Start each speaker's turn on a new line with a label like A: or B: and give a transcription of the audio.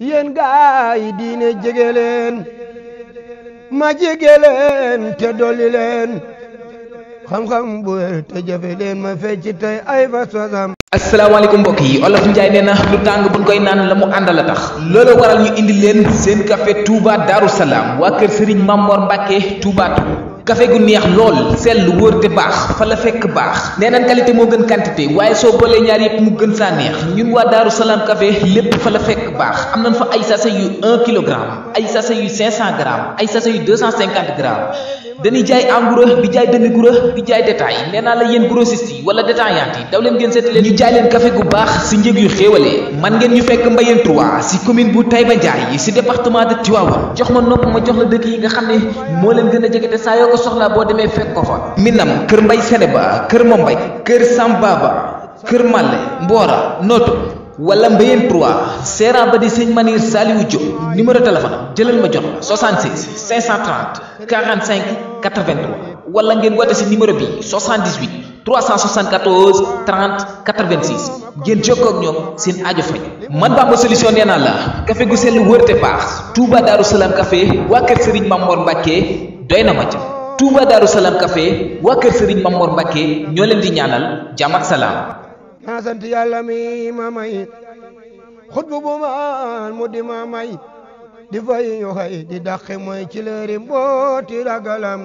A: yéen gaay diine jege leen ma jege leen te dolli leen xam-xam bu wér te jëfe leen ma fecc tey ay fa sosam.
B: asalaamaaleykum mbokk yi Olof Njaay nee na lu tàng buñ koy naan la mu àndal a tax loolu waral ñu indi leen seen café Touba Darou Salaam waa kër Serigne Mamor Mbacke Touba café gu neex lool sell wóor te baax fa la fekk baax nee nañ qualité moo gën quantité waaye soo boolee ñaar yëpp mu gën saa neex ñun waa Darou Salaam café lépp fa la fekk baax am nañ fa ay sachet yu 1 kilogramme ay sachet yu 500 grammes ay sachet yu 250 grammes dañuy jaay en gros di jaay demi gros di jaay détail nee naa la yéen grossistes yi wala détaillant yi daw leen ngeen seet leen ñu jaay leen café gu baax si njëg yu xéewalee man ngeen ñu fekk Mbayeen 3 si commune bu Taïba Ndiaye si département de Tivaouane jox ma nopp ma jox la dëkk yi nga xam ne moo leen gën a jege te saa yoo ko soxlaa boo demee fekk ko fa Minam kër Mbay Seneba kër Mombay kër Sambaba kër Malle Mbora Noto wala Mbayeen 3 seera ba di sëñ Manir Saliou Diop numéro téléphone jëlal ma jox la 76 530 45 83 wala ngeen woote si numéro bi 78 374 30 86 ngeen jokkoo ak ñoom seen aajo faj man Bamba solution nee naa la café gu sell wër te baax Touba Darou Salaam café waa kër Serigne Mamor Mbacke doy na ma ca Touba Darou Salaam café waa kër Serigne Mamor Mbacke ñoo leen di ñaanal jàmm ak salaam.
A: naa sant yàlla mi ma may xutbu bu maan mu di ma may di fay ñu xëy di dàqe mooy ci leeri mbooti ragalam